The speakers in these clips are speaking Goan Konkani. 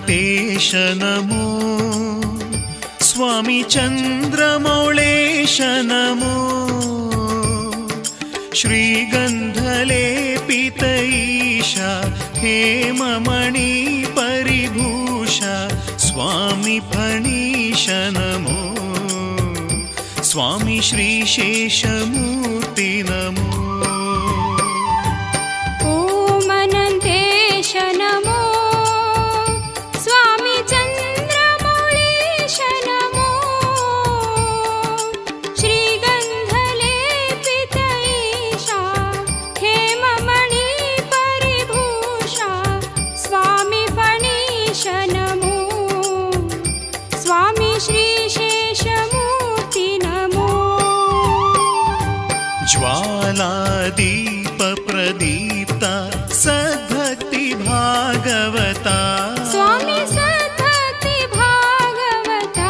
ಅನಂತೇಶ ನಮೋ, ಸ್ವಾಮಿ ಚಂದ್ರಮೌಳೇಶ ನಮೋ. ಶ್ರೀಗಂಧಲೇಪಿತ ಈಶ, ಹೇಮಮಣಿ ಪರಿಭೂಷ, ಸ್ವಾಮಿ ಫಣೀಶ ನಮೋ, ಸ್ವಾಮಿ ಶ್ರೀಶೇಷಮೂರ್ತಿ ನಮೋ. ॐ अनन्तेश नमो, स्वामी चन्द्रमौळीश नमो. श्रीगन्धलेपित ईशा, हेममणि परिभूषा, स्वामी फणीश नमो, स्वामी श्रीशेषमूर्ति नमो. ज्वालादीप प्रदीप्ता, सद्भक्ति भागवता. स्वामी सद्भक्ति भागवता.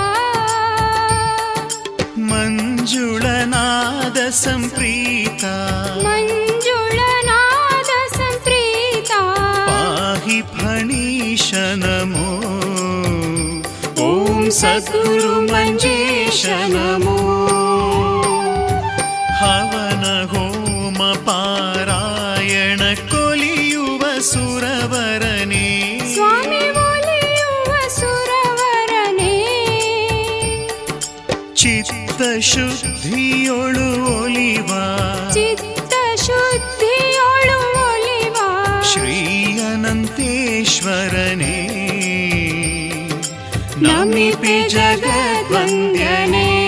ಮಂಜುಳನಾದ ಸಂಪ್ರೀತ, मञ्जुळनाद सम्प्रीता. ಪಾಹಿ ಫಣೀಶ ನಮೋ, ಓಂ ಸದ್ಗುರು ಮಂಜೇಶ ನಮೋ. ಹವನ ಹೋಮ ಪಾರಾಯಣ ಕೊಲಿಯುವ ಸುರವರನೇ. स्वामी ಒಲಿಯುವ ಸುರವರನೇ. ಚಿತ್ತ ಶುದ್ಧಿಯೊಳು ಒಲಿವ, ಚಿತ್ತ ಶುದ್ಧಿಯೊಳು ಒಲಿವ, ಶ್ರೀ ಅನಂತೇಶ್ವರನೇ, ನಮಿಪೆ ಜಗದ್ವಂದ್ಯನೇ.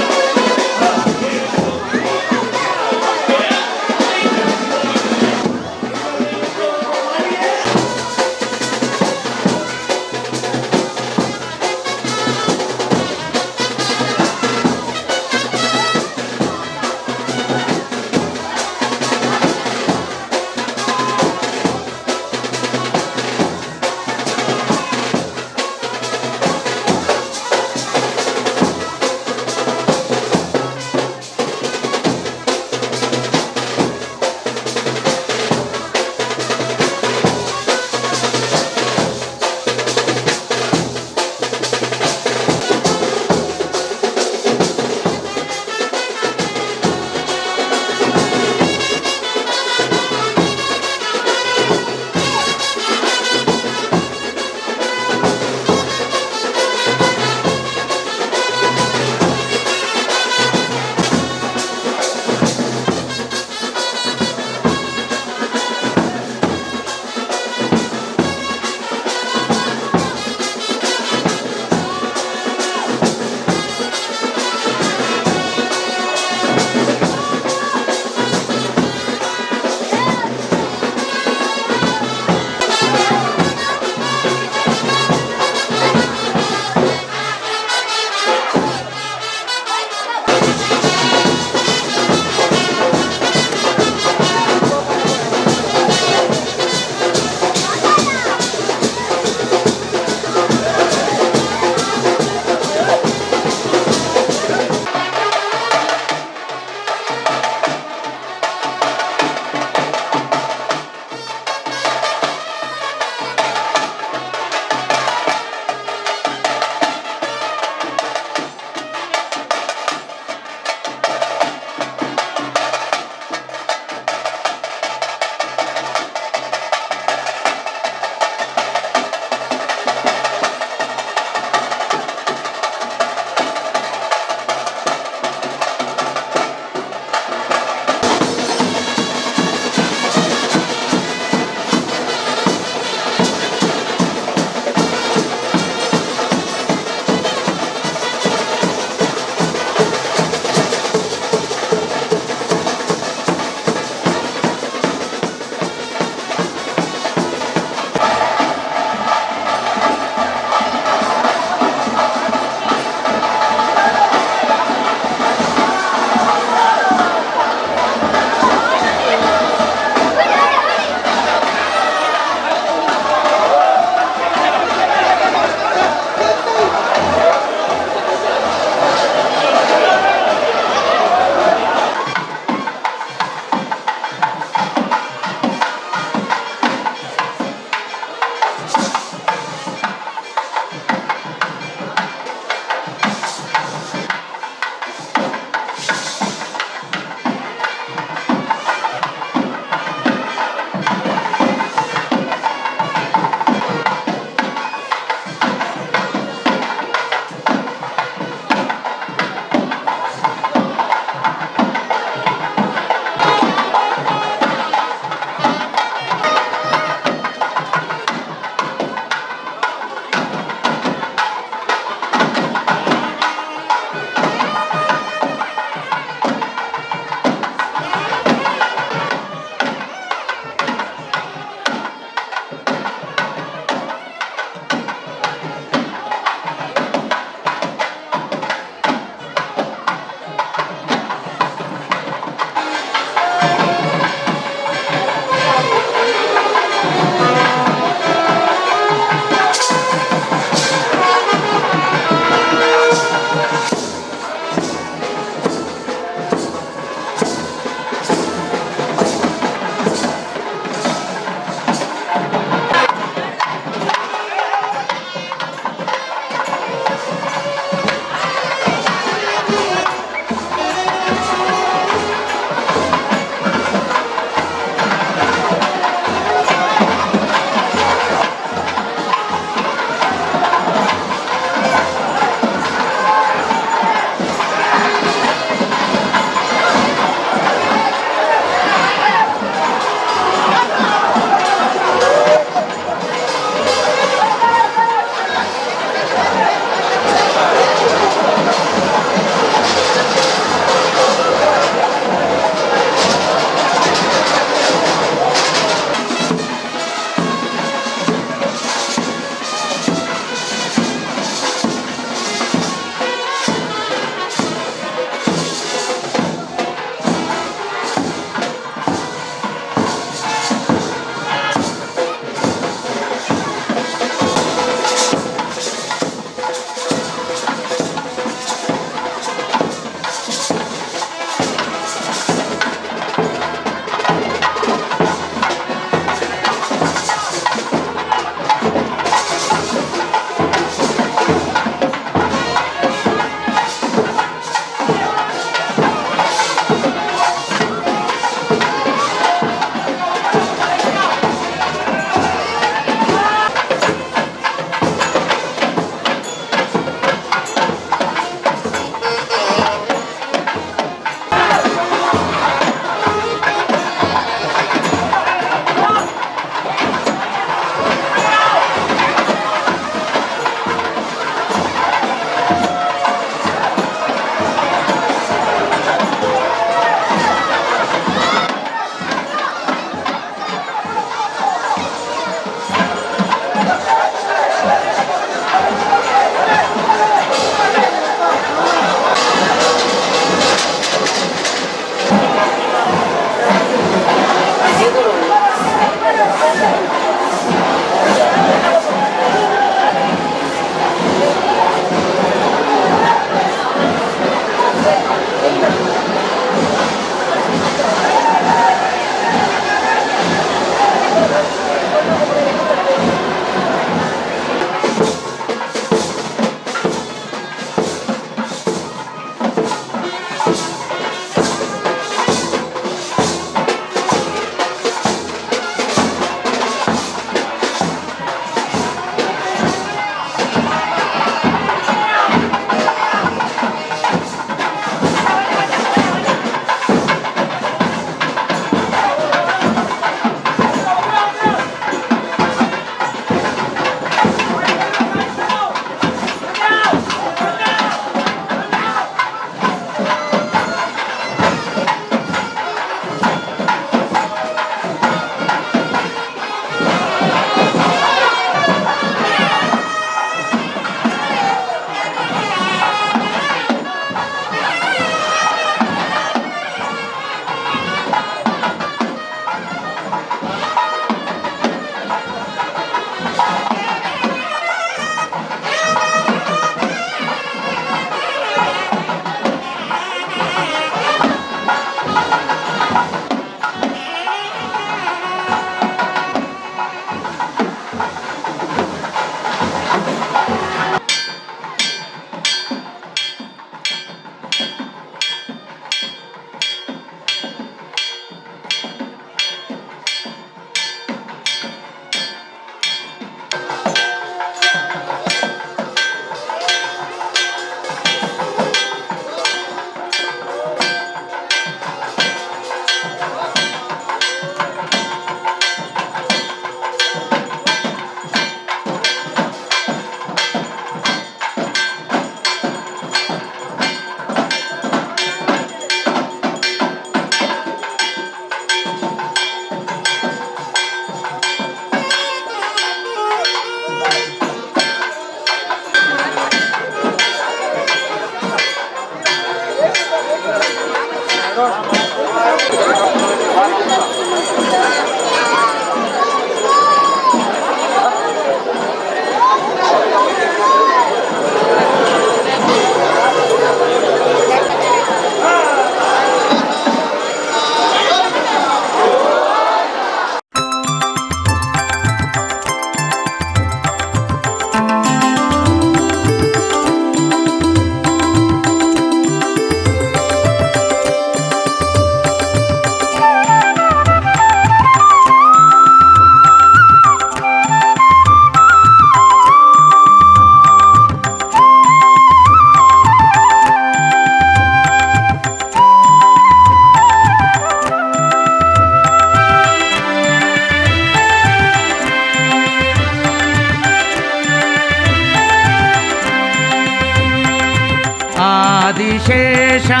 आदिशेषा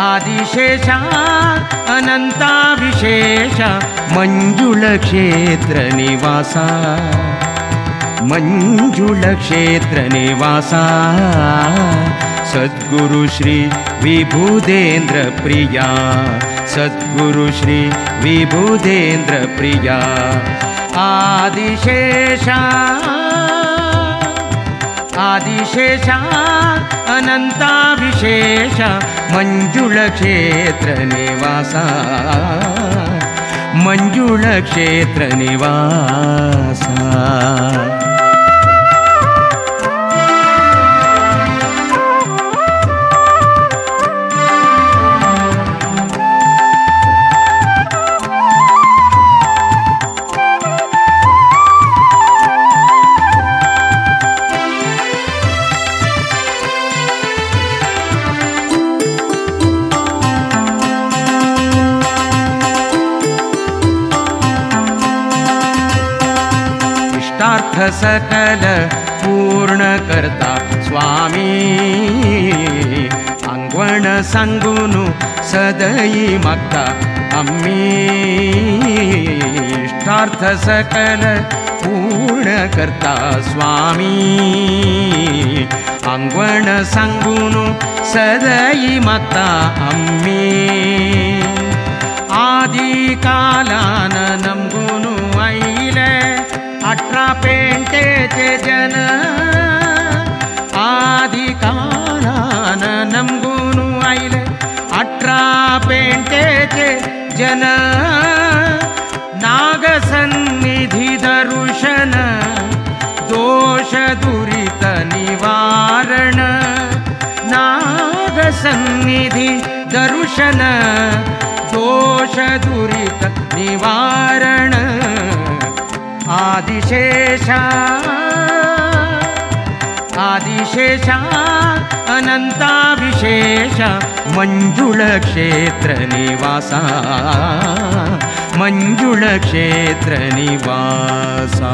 आदिशेषा अनंताविशेष मंजुळ क्षेत्र निवासा मंजुळ क्षेत्र निवासा सद्गुरु श्री विबुधेंद्र प्रिया सद्गुरु श्री विबुधेंद्र प्रिया आदिशेषा आदिशेषा अनंताविशेष मंजुळ क्षेत्र निवासा मंजुळ क्षेत्र निवासा। इष्टार्थ सकल पूर्ण करता स्वामी आंगवण सांगून सदई मागता आम्ही इष्टार्थ सकल पूर्ण करता स्वामी आंगवण सांगून सदई मागता आम्ही आदि कालान नमगुनु आयले 18 पेंटेचे जन आदि कालान नमगुनु आयले 18 पेंटेचे जन नागसन्निधि दर्शन दोष दुरित निवारण नागसन्निधि दर्शन दोष दुरित निवारण आदिशेषा आदिशेषा अनंताविशेष मंजुळ क्षेत्र निवासा मंजुळ क्षेत्र निवासा।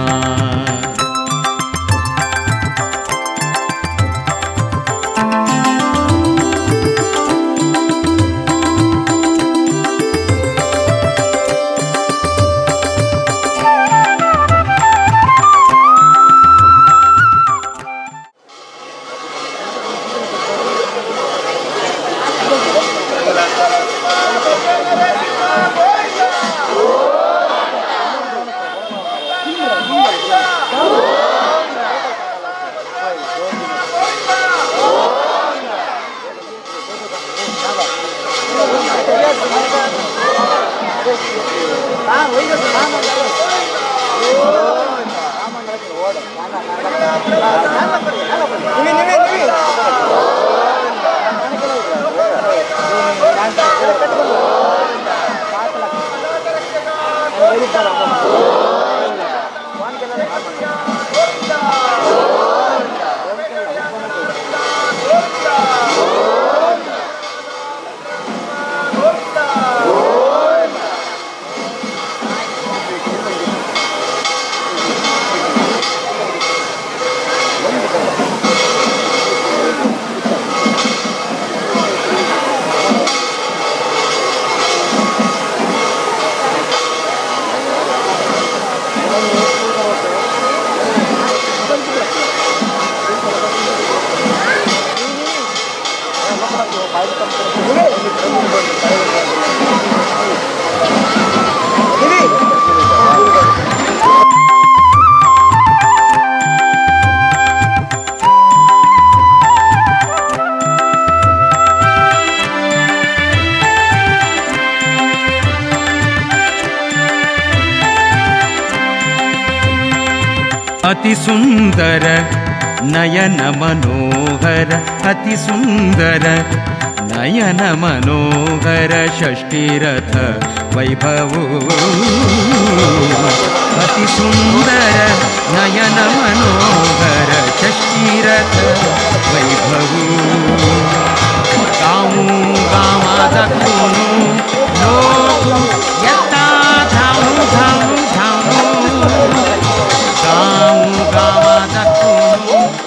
अति सुंदर नयन मनोहर, अति सुंदर नयन मनोहर षष्ठीरथ वैभव। अति सुंदर नयन मनोहर षष्ठीरथ वैभव। गाऊ गावा दाखवून लोक येता धावू धावू धावू, गाऊ गावा दाखवून।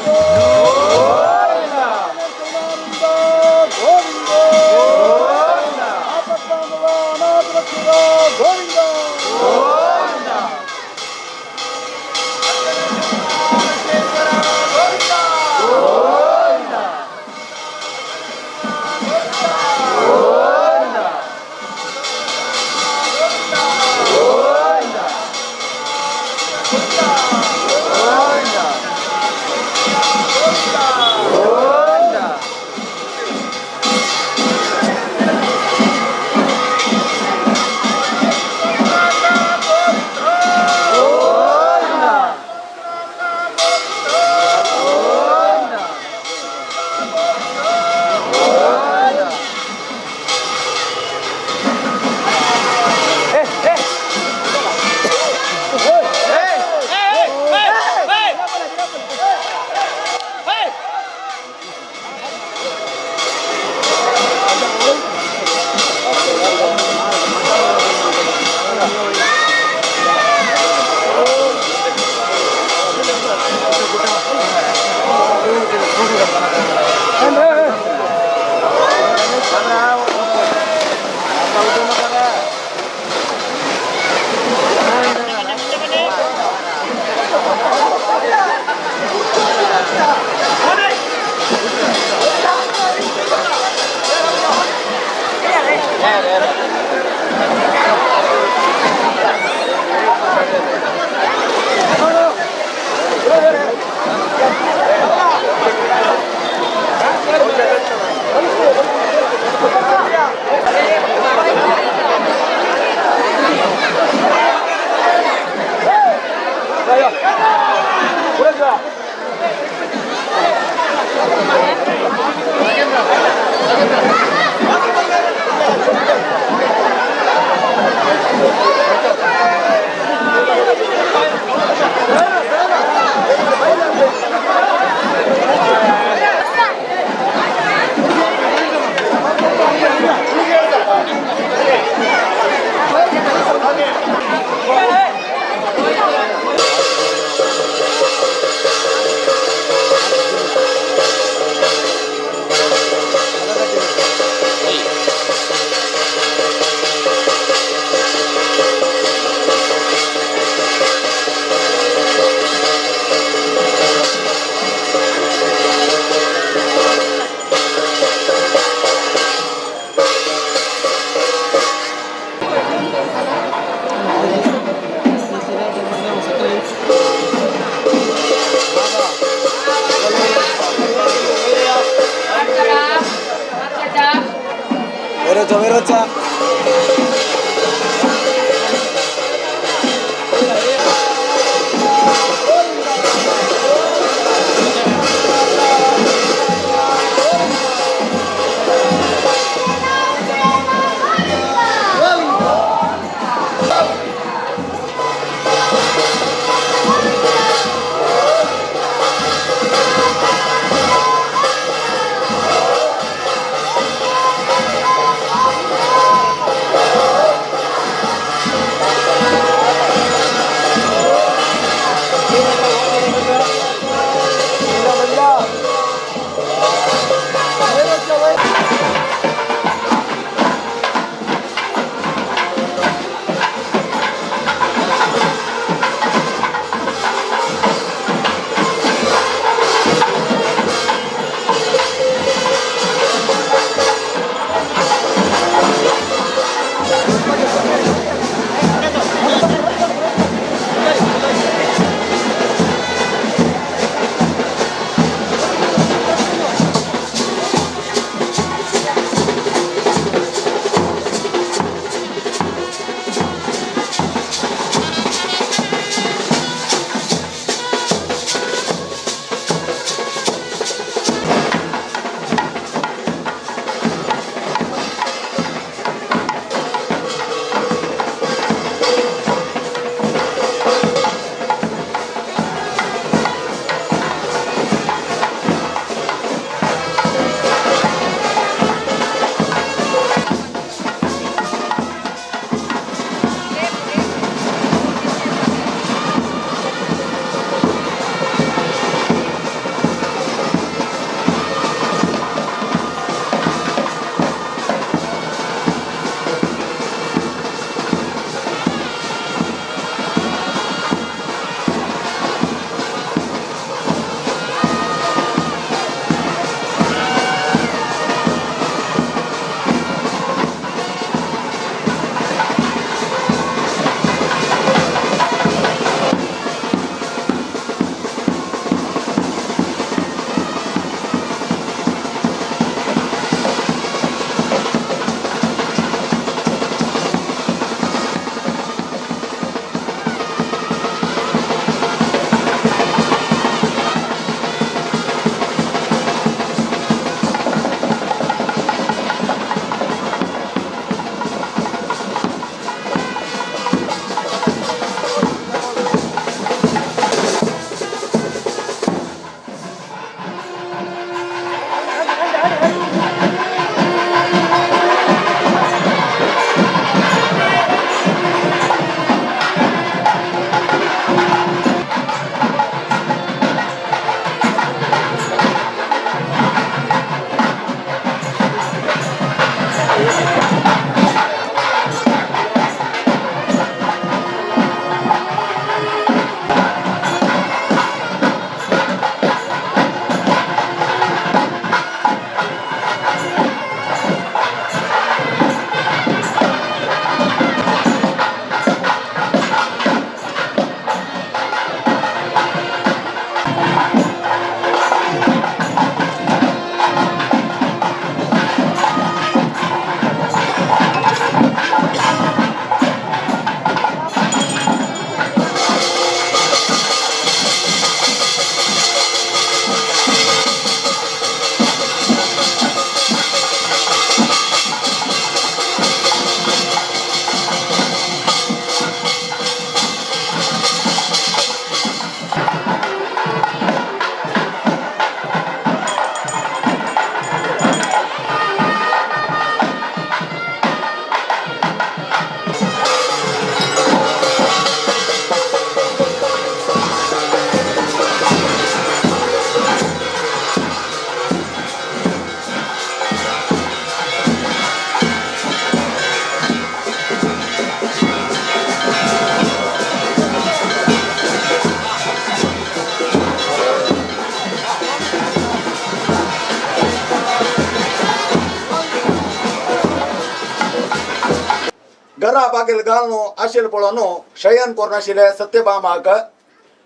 घरा बागेल घालून आशिल पळोवन शयन करून आशिल्ले सत्यभामाक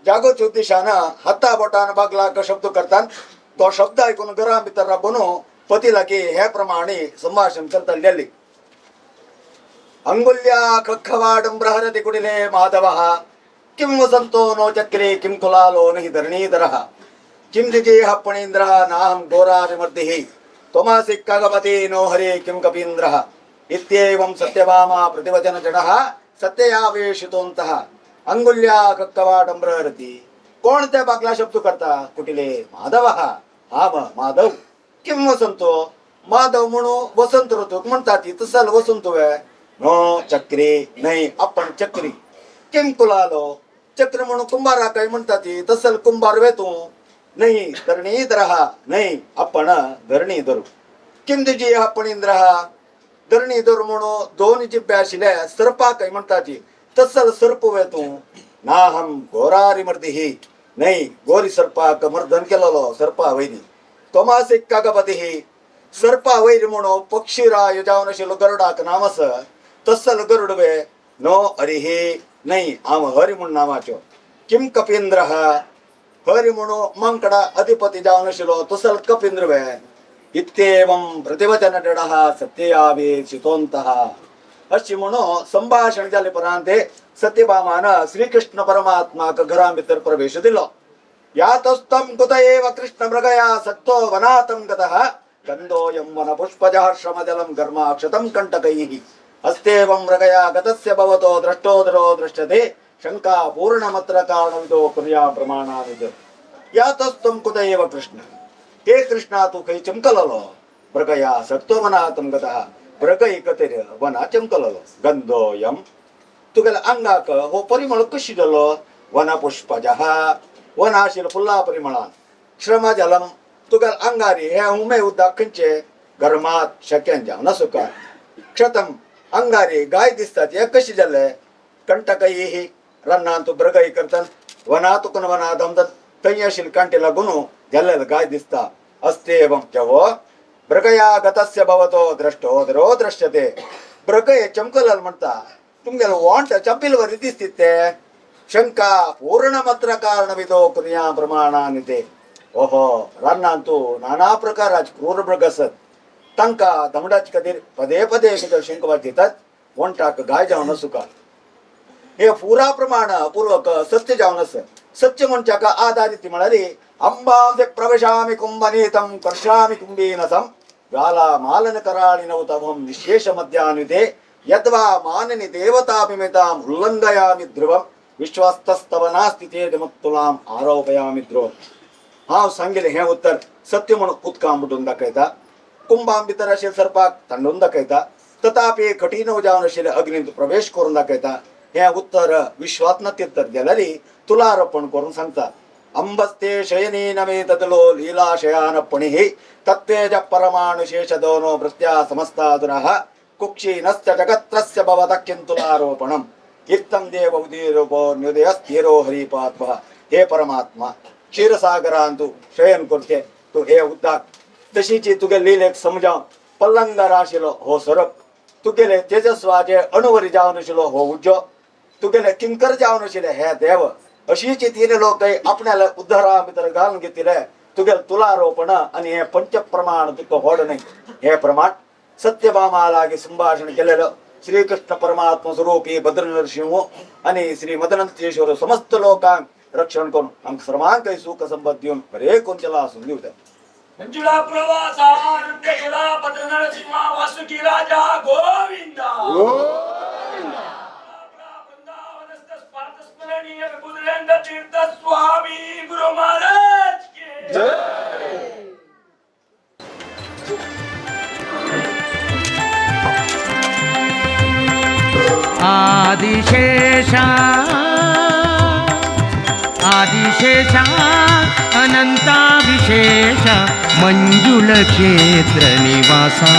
जागोच्या उद्देशान हाता बोटान बागलाक शब्द करतान तो शब्द आयकून घरा भितर राबून पती लागीं हे प्रमाणे संभाशण करताली. अंगुल्या खखवाडं प्रहरति कुटिले माधवः किं वसन्तो नो चक्रे किं कुलालो न हि धरणीधरः किं द्विजेह फणीन्द्रः नाहं घोरारिमर्दिः त्वमासि खगपति नो हरे किं कपीन्द्रः इत्येवं सत्यभामा प्रतिवचनजडः सत्ययावेशितोऽन्तः. अंगुल्या खक्कवाटं प्रहरति कोण ते बागला शब्द करता कुटिले माधवः आम माधव किं वसंतो माधव म्हणून वसंत ऋतूक म्हणतात ती तसल वसंत वे नो चक्री नाही आपण चक्री किम कुलालो चक्र म्हणून कुंभारा काय म्हणतात ती तसल कुंभार वे तू नाही धरणी धरहा नाही आपण धरणी धरू किम तुझी आपण इंद्र धरणी धरू म्हणून दोन जिब्बे आशिल्ले सर्पा काय म्हणतात ती तसल सर्प वे तू नाहम घोरारी मर्दिही नाही गोरी सर्पाक मर्दन केलेलो सर्पा वैदी त्वमासी कागपती सर्पा वैर म्हणून पक्षीराय जावन आशिल्लो गरुडाक नाम आसा तसल गरुड वे नो हरिही नाही हांव हरी म्हूण नामाच्यो किम कपींद्र हरी म्हणून मंकडा अधिपती जावन आशिल्लो तसल कपींद्र वे इत्येवं प्रतिवचन डडः सत्ययावेशितोऽन्तः. अशी म्हणून संभाषण जाले उपरांत सत्यभामान श्रीकृष्ण परमात्माक घरा भितर प्रवेश दिलो. यातस्तं कुत एव कृष्ण मृगया सक्तो वनातं गतः गन्धोऽयं वनपुष्पजः श्रमजलं घर्माक्षतं कण्टकैः अस्तेवं मृगया गतस्य भवतो द्रष्टोदरो दृश्यते शङ्का पूर्णमत्र कारणविदो कुर्या प्रमाणाविद. यातस्त्वं कुत एव कृष्ण हे कृष्णा तू खंय चमकललो मृगया सक्तो वनातं गतः मृगय कतेर वना चमकललो गंधोऽयं तुगेल्या आंगाक हो परिमळ कशी जालो वनपुष्पजः वनाशील फुल्ला परिमळान श्रमजलम तुगेल्या आंगारी हे उमे उदक खंयचे गरमात शक्यान जावन सुका क्षतम अंगारी गाय दिसतात हे कशी जाले कंटकई रन्नान तूं ब्रगय करतन वना तुकन वना धमतन थंय आशिल्ले कांटे लागून जाल्ले गाय दिसता. अस्तेवं चवो मृगया गतस्य भवतो द्रष्टोदरो दृश्यते मृगय चमकलल म्हणटा तुमगेले वोंट चंपिल वरी दिसतीत ते शंका पूर्णमत्र कारणविदो कुर्या प्रमाणानि ते. ओहो रान्नान तूं नाना प्रकाराचे क्रूर मृग आसत तांकां दमडाचे खातीर पदे पदे शंक दितात वंटाक गाय जावन सुका हे पुरा प्रमाण पूर्वक सत्य जावन आसा. सत्य म्हणच्याक आधारित म्हळ्यार अंबांसे प्रवेशामि कुंभनीतं कर्षामि कुंभीनसं ज्वाला मालन कराळिनौ तमं निशेष मध्यान्विते यद्वा माननि देवताभिमिताम् उल्लङ्घयामि ध्रुवं विश्वास्तस्तव नास्ति चेदमुत्तुलाम् आरोपयामि ध्रुवम्. हांव सांगिल्लें हें उत्तर सत्य म्हणून उदकां बुडून दाखयता कुंभां भितर आशिल्ल्या सर्पाक तांडून दाखयता तथापि कठीण जावन आशिल्ल्या अग्नींत प्रवेश करून दाखयता. हें उत्तर विश्वात्मक उत्तर जाल्यार तुलारोपण करून सांगता. अंबस्ते शयनी नमे तदलो लीलाशयान पणिः तत्तेज परमाणुशेषदोनो वृत्त्या समस्तादुरः कुक्षीनश्च जगत्रस्य भवतः किं तुलारोपणम् इत्थं देव उदीरूपो निर्दय स्थिरो हरिपात्मः. हे परमात्मा क्षीरसागरांतु शयन करचे तूं हे उदक तशीची तुगे लिलेक समजावन पल्लंगार आशिल्लो हो सोरोप तुगेले तेजस्वाचे अणुवरी जावन आशिल्लो हो उज्जो तुगेले किंकर जावन आशिल्ले हे देव अशीची तीन लोक आपणाल्या उद्धारा भितर घालून घेतिले तुगेले तुलारोपण आनी हे पंचप्रमाण तुका व्हड न्हय. हे प्रमाण सत्यभामा लागीं संभाशण केलेलो श्रीकृष्ण परमात्मा स्वरूपी भद्र नरसिंह आनी श्री मदनंतेश्वर समस्त लोकांक रक्षण करून आमकां सर्वांकय सुख संपत दिवन बरें करून चला आसून दिवता. मंजुळा प्रवासा भद्र नरसिंह वासुकी राजा गोविंदा स्मरणीय विबुधेंद्र तीर्थ स्वामी गुरु महाराज की जय. आदिशेषा आदिशेषा अनंताविशेष मंजुल क्षेत्र निवासा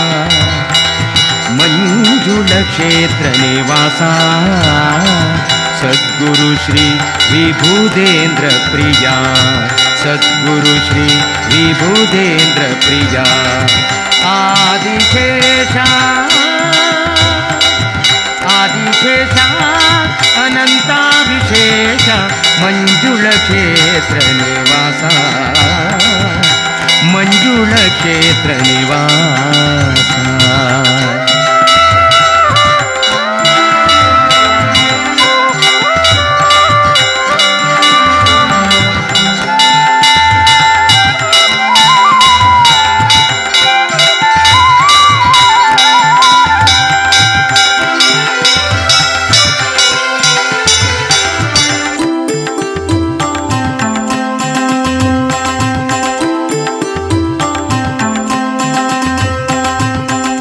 मंजुल क्षेत्र निवासा सद्गुरु श्री विबुधेंद्र प्रिया सद्गुरु श्री विबुधेंद्र प्रिया आदिशेषा आदि क्षेत्र निवासा, मंजुळ क्षेत्र निवासा.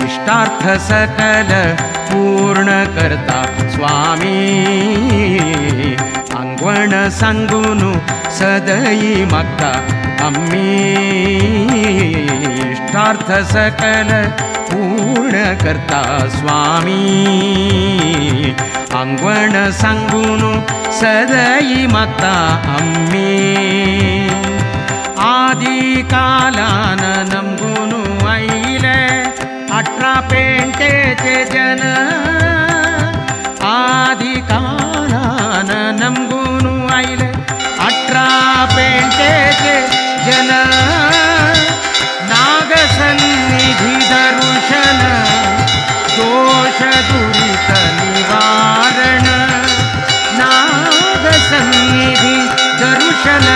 इष्टार्थ सकल पूर्ण करता स्वामी, आंगवण सांगून सदई मागता आम्ही. इष्टार्थ सकल पूर्ण करता स्वामी, आंगवण सांगून सदई मागता आम्ही. आदी कालान नमगुनु आयले 18 पेंटेचे जन, आदी कालान नमगुनु आयले 18 पेंटेचे जन. नागसन्निधी दर्शन दोष दुरित निवारण, नागसन्निधी दर्शन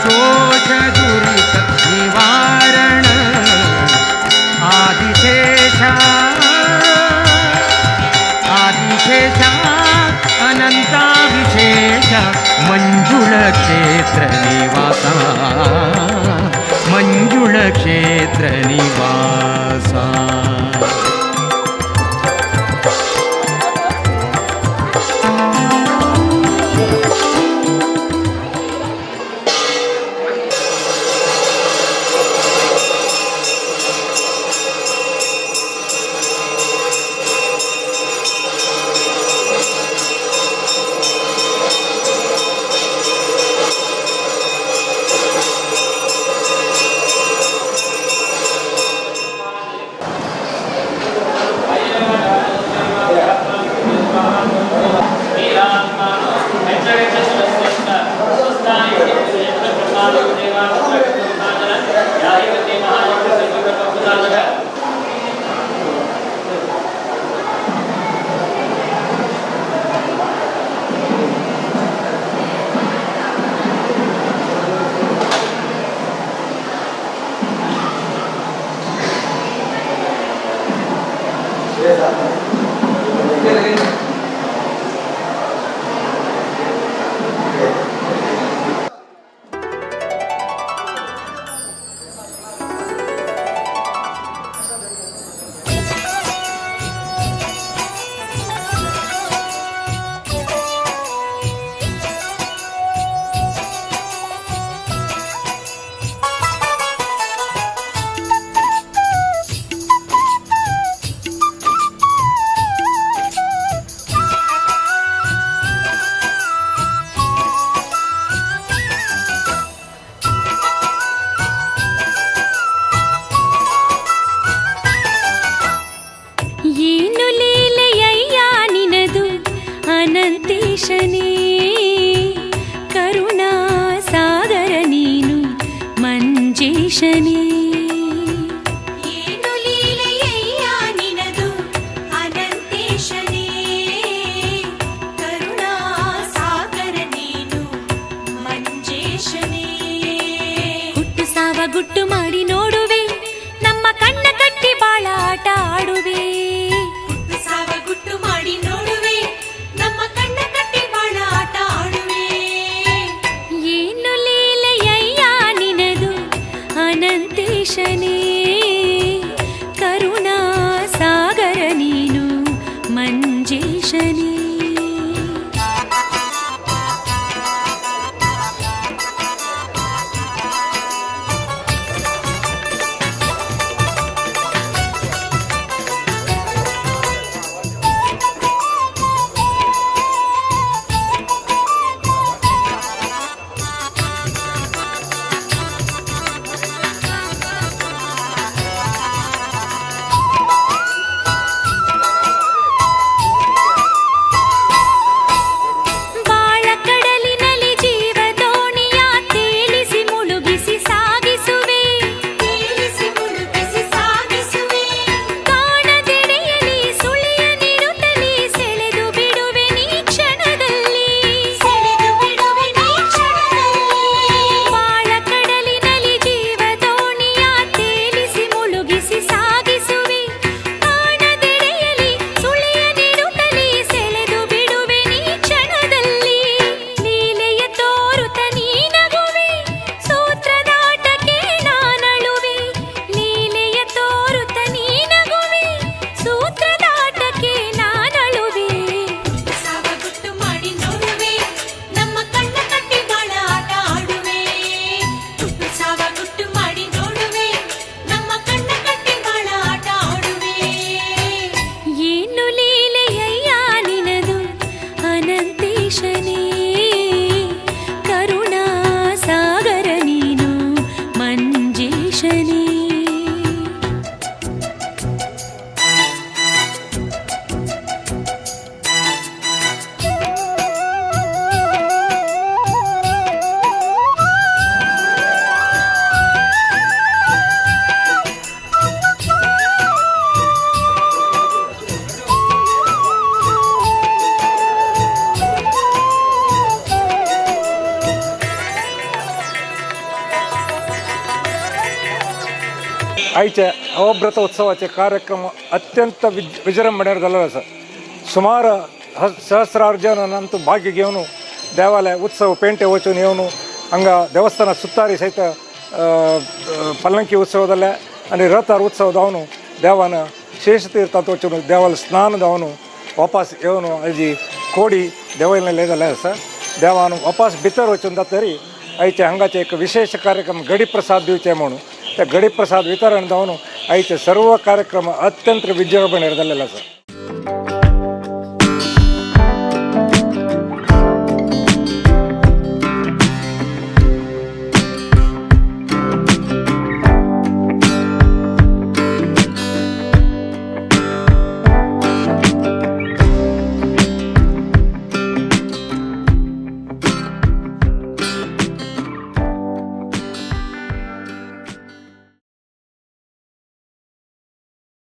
दोष दुरित निवारण. आदिशेषा आदिशेषा अनंता विशेष, मंजुळ क्षेत्र निवासा, मंजुळ क्षेत्र निवासा. ಏನು ಲೀಲೆಯಯ್ಯ ನಿನದು ಅನಂತೇಶನೇ, ಕರುಣಾ ಸಾಗರ ನೀನು ಮಂಜೇಶನೇ. ಏನು ಲೀಲೆಯಯ್ಯ ನಿನದು ಅನಂತೇಶನೇ, ಕರುಣಾ ಸಾಗರ ನೀನು ಮಂಜೇಶನೇ. ಹುಟ್ಟು ಸಾವ ಗುಟ್ಟು ಮಾಡಿ ನೋಡುವೆ, ನಮ್ಮ ಕಣ್ಣ ಕಟ್ಟಿ ಬಾಳ ಆಟ ಆಡುವೆ. ಗುಟ್ಟು ಮಾಡಿ ನೋಡುವೆ, ನಮ್ಮ ಕಣ್ಣ ಕಟ್ಟಿ ಬಾಳ आयचे अवभ्रत उत्सवाचे कार्यक्रम अत्यंत विजृंभणेर जाल्लो आसा. सुमार सहस्रार जन आमचो भाग्य घेवन देवालय उत्सव पेंटे वचून येवन हांगा देवस्थाना सुत्तारी सहित पल्लंकी उत्सव जाले आनी रथार उत्सव जावन देवान शेषतीर्थांत वचून देवाला स्नान जावन वापस येवन हाजी कोडी देवयलें जाल्लें आसा. देवान वापस भितर वचून जातरी आयचे हांगाचे एक विशेष कार्यक्रम गडी प्रसाद दिवचे म्हणून त्या गडी प्रसाद वितरण जावन आयचे सर्व कार्यक्रम अत्यंत विजृंभणेर जाल्लेले आसा.